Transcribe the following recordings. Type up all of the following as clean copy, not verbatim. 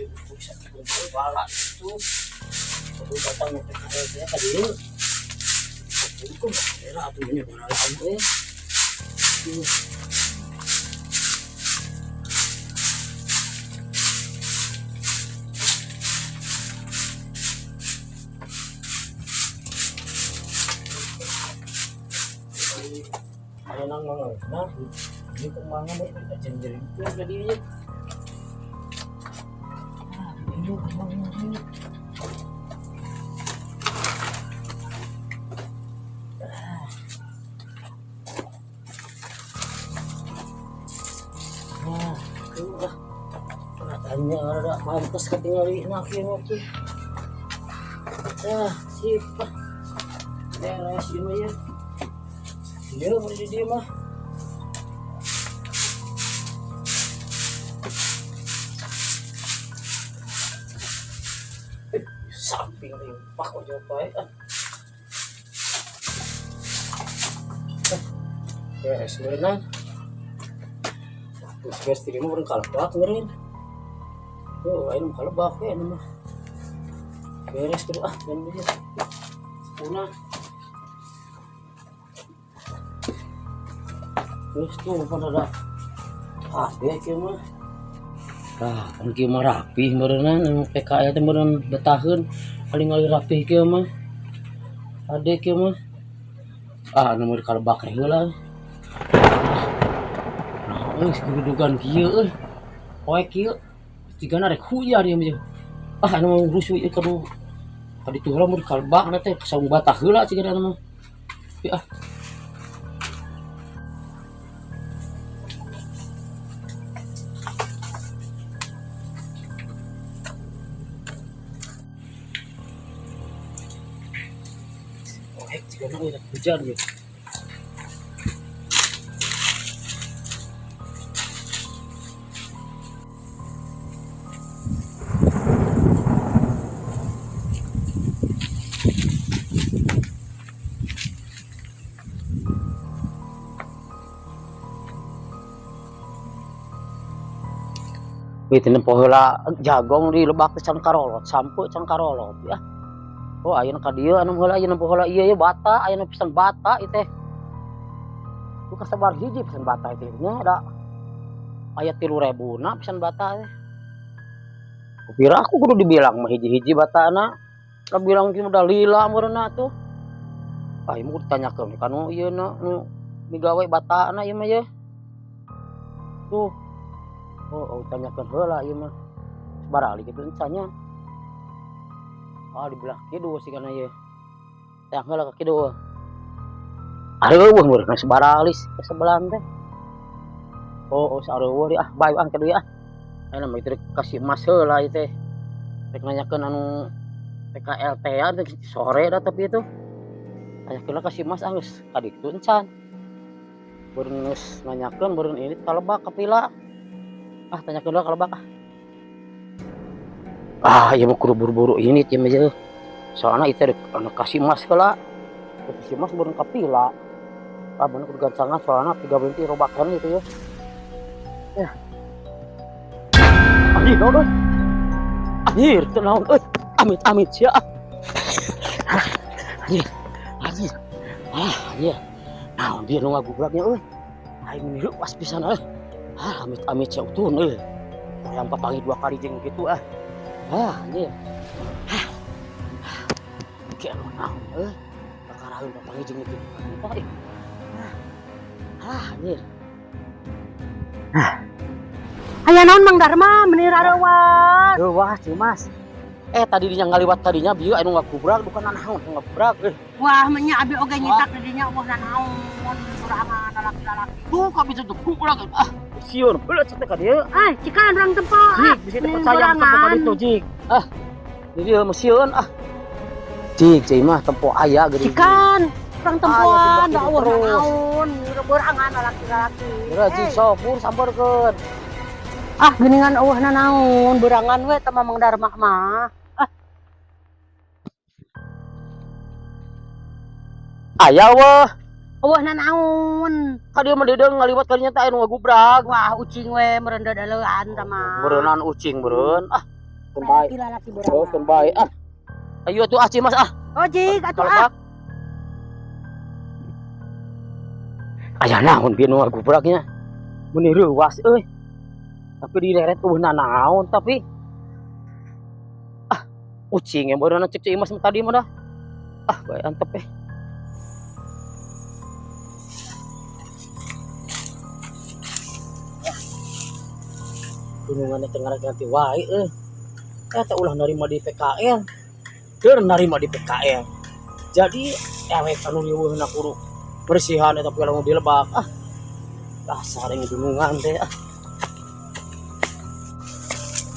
Bisa bala itu. Kudu datang ke PKL teh ka dieu. Hukum era atuh nya barala eh. Tuh. Ayo nang nang nah, ini kemana nih? Jenjering itu jadi ini. Ah, ini kemana ini? Nah, itu lah. Katanya ada pantas ketinggalan nak tuh. Ah, sip lah. Beres ini ya. Iya, boleh dia mah. Eh, samping limpak kok jauh baik ah. Eh, beres berenang. Terus beres diri mah orang kalebak meureun. Tuh, ayeuna mah kalebak we anu mah. Beres terus ah, dan dia. Sepuna. Terus tuh pan ada kabeh kieu mah. Ah, kan kieu mah rapih meureunna anu PKL teh meureun betaheun paling ngali rapih kieu mah. Ade kieu mah. Ah, anu mah kalebak heula. Nah, euy gudugan kieu euy. Poe kieu tigana rek hujan ieu mah. Ah, anu mah rusuh ieu kudu kaditu heula mun kalebak na teh saung batah heula cigana anu mah. Ya ah. Poek cigana euy rek hujan ieu. Wih, nempo heula jagong di lebak teh can karolot, sampe can karolot ya. Oh, ayeuna ka dieu anu heula ieu nempo heula ieu bata, ayeuna pisan bata ieu teh. Ku kasabar hiji pisan bata ieu teh nya da aya 3.000-na pisan bata teh. Kupira aku kudu dibilang mah hiji-hiji batana. Da bilang kieu mah lila meureunna tuh. Ah, ieu mah kudu ditanyakeun ka nu ieu na nu migawe batana ieu mah ye. Tuh. Oh, oh, tanyakan heula ieu mah. Barali kitu encanya. Ah, di belah kidul sih kana ieu. Tah heula ka kidul. Areuweuh meureun sabaralis ka sebelahan teh. Oh, oh sareuweuh ah, bae ah ka dieu ah. Ayeuna mah itu kasih emas heula ieu teh. Rek nanyakeun anu PKL teh ya sore dah tapi itu. Tanyakeun kasih emas ah geus ka ditu encan. Beureun geus nanyakeun beureun ini kalebak kapila. Ah, tanyakeun heula kalebak ah. Ah, ieu mah kudu buru-buru ini ieu mah ieu. Soalna ieu teh anu kasih emas heula. Kasih emas beureun kapila. Ah, bener kudu gancangan soalna tiga berhenti robakan gitu ya. Ya. Anjir, naon euy? Anjir, teu naon euy. Amit amit sia. Ah. Anjir. Anjir. Ah, anjir. Naon dia nu ngagubraknya euy? Aing meni leuwas pisan euy. Ah, amit amit sia utun euy. Hoyong papanggih dua kali jeung kitu ah. Ah, anjir. Ah. Ke anu naon euy? Kakaraeun papanggih jeung kitu. Apa euy? Ah, anjir. Ah. Aya naon Mang Darma meni rareuwas. Reuwas Cimas. Tadi dinya ngaliwat tadinya bieu anu ngagubrak bukan naon ngagubrak euy. Wah, menya abi oge nyitak di dinya eueuh nanaon sorangan lalaki-lalaki. Tuh ka bisa gubrak ah. Sieun heula cek teh ka dieu. Ah, cikan urang tempo ah. Jik, bisi teu percaya tempo ka ditu jik. Ah. Di dieu mah sieun ah. Jik, cai mah tempo aya geuning. Cikan urang tempoan da eueuh terus. Nanaon berangan lalaki-lalaki. Geura jik sok bur sampeurkeun. Ah, geuningan eueuh nanaon berangan we teh Mang Darma mah. Ah. Aya weh. Eueuh nanaon. Ka dieu mah deudeuh ngaliwat ka dinya teh anu ngagubrak. Wah, ucing we meureun dadaleuan tah mah. Meureunnan ucing meureun. Ah, Bae. Pila laki Oh, berangan. keun bae ah. Ayo atuh ah Cimas ah. Oh, jig atuh ah. Kalebak. Aya naon bieu nu gubraknya. Meuni reuwas euy. Tapi direret eueuh nanaon tapi ah ucing yang beureunan cek Cimas mah tadi mah dah. Ah bae antep eh. Gununganna teh ngaranti wae euy. Eta ulah narima di PKL. Keur narima di PKL. Jadi ewek anu riweuhna kudu bersihan eta pila nu dilebak. Ah. Dasar yang gunungan teh ah.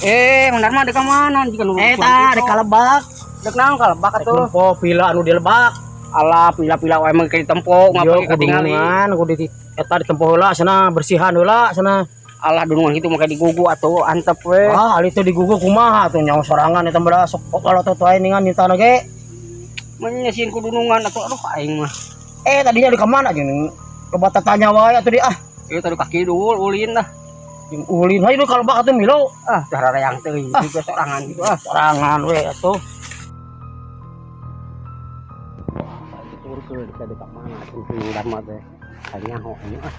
Eh, Mang Darma dek ka mana jika nu Eta rek kalebak. Dek naon kalebak Rek atuh? nempo pila anu dilebak. Alah, pila-pila wae mah ke ditempo, ngapa Yo ge katingali. kudungan kudu di eta ditempo heula cenah bersihan heula cenah. Alah dunungan kitu mah digugu atuh antep we. Ah, ali teh digugu kumaha atuh nyawa sorangan eta mah sok kalau teh ningan minta ge. Menyesin ku dunungan atuh aduh aing mah. Eh tadinya di kemana jeung loba tanya wae atuh di ah. Ieu tadi ka kidul ulin lah. Jeung ulin hayu kalebak atuh milu. Ah, dararayang teuing juga sorangan gitu ah. Sorangan we atuh. Turun ke dekat mana atuh Mang Darma teh. Nyaho ieu ah.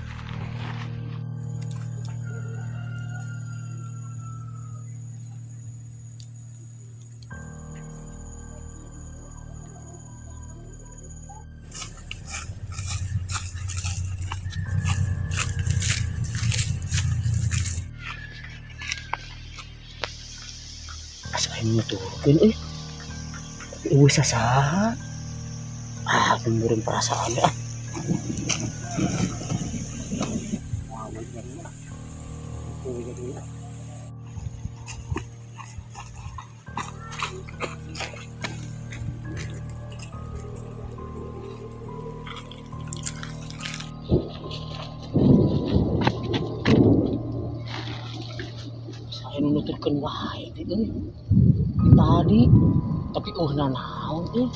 Asa aing nuturkeun euy. Tapi eueuh sasaha. Ah, tumburin perasaan ah. Wah, Mang Darma. Tuh jadi ah. Saya nuturkeun wae teh euy. Tadi tapi eueuh nanaon euy.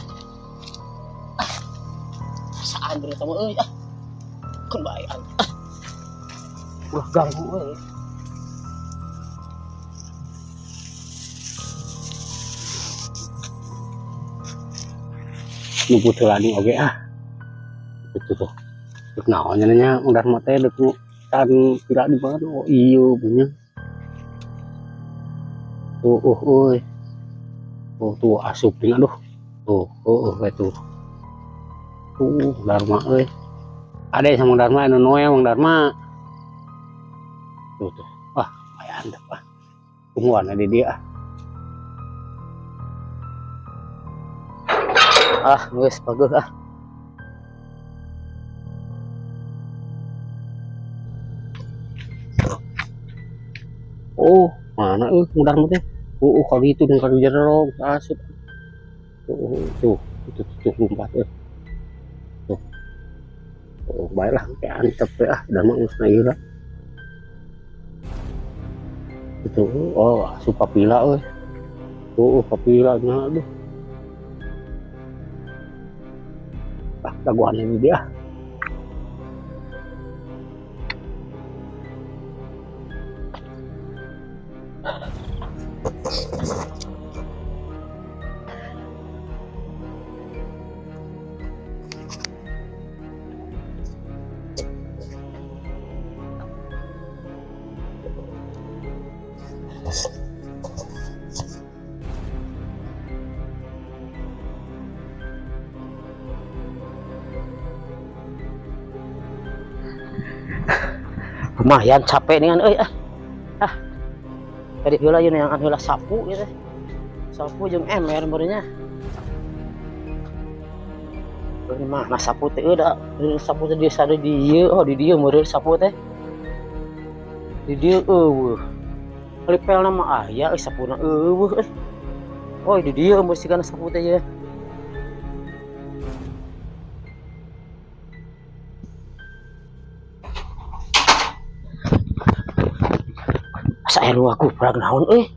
Ah. Perasaan bener mah euy ah. Keun bae ah. Ulah ganggu euy. Nu puteula nih oge ah. Itu tuh. Dek naon nya nya Mang Darma teh dek nu tan pira di mana oh iya punya. Tuh oh euy. Oh tuh asup ding aduh. Tuh oh oh tuh. Tuh Darma euy. Ade sama Mang Darma anu noe Mang Darma. Tuh tuh. Wah, aya andep ah. Tungguan ada dia ah. Ah, geus pageuh ah. Oh, mana euy Mang Darma teh? Oh, oh kalau itu dengan kalau jero asup. Tuh, tuh, tuh, tuh, lompat euy. Tuh. Oh, baiklah, kayak antep ya ah, Darma geus na ieu lah. Itu, oh, asup papila euy. Tuh, papila nya aduh. Ah, dagoan ini dia. Lumayan capek dengan euy ah. Ah. Tadi heula ieu neangan heula sapu ieu teh. Sapu jeung ember meureunnya. Euy mah nah sapu teh euy da sapu teh di sada di ieu oh di dieu meureun sapu teh. Di dieu eueuh. Kali pelna mah aya euy sapuna eueuh euy. Oh di dieu meureun sigana sapu teh ieu. Asa aya nu ngagubrak naon euy.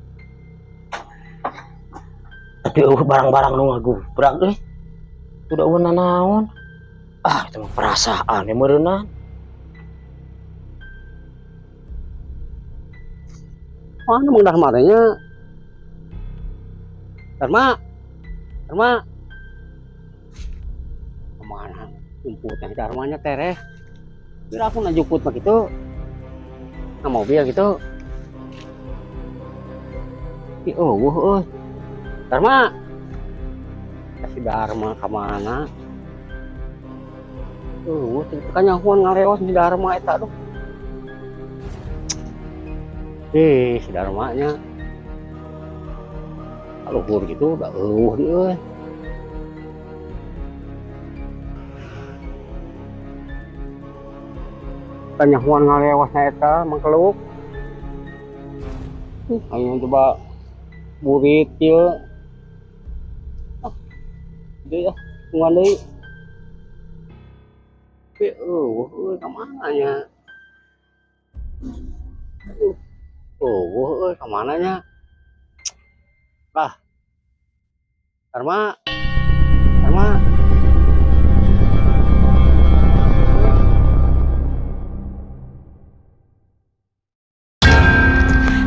Tapi eueuh barang-barang nu ngagubrak euy. Udah eueuh nanaon. Ah, itu mah perasaan ya meureunna. Mana Mang Darma teh nya? Dharma. Dharma. Kemana? Jumputnya si Dharmanya tereh. Kira aku nak jemput mah gitu. Nah, mobil gitu. Ih, oh, wuh, euy. Dharma. Si Dharma kemana? Teu kanyahoan ngareos si Dharma eta tuh. Eh, si Dharmanya. Luhur gitu, udah euweuh di euy. Kanyahoan ngalewasna eta mangkeluk. Ayo coba burit ieu. Ah, deui ah, tungguan deui. Tapi euweuh euy ka mana nya? Aduh, euweuh euy ka mana nya? Ah. Dharma. Dharma.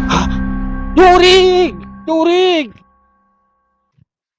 Hah? Jurig, jurig.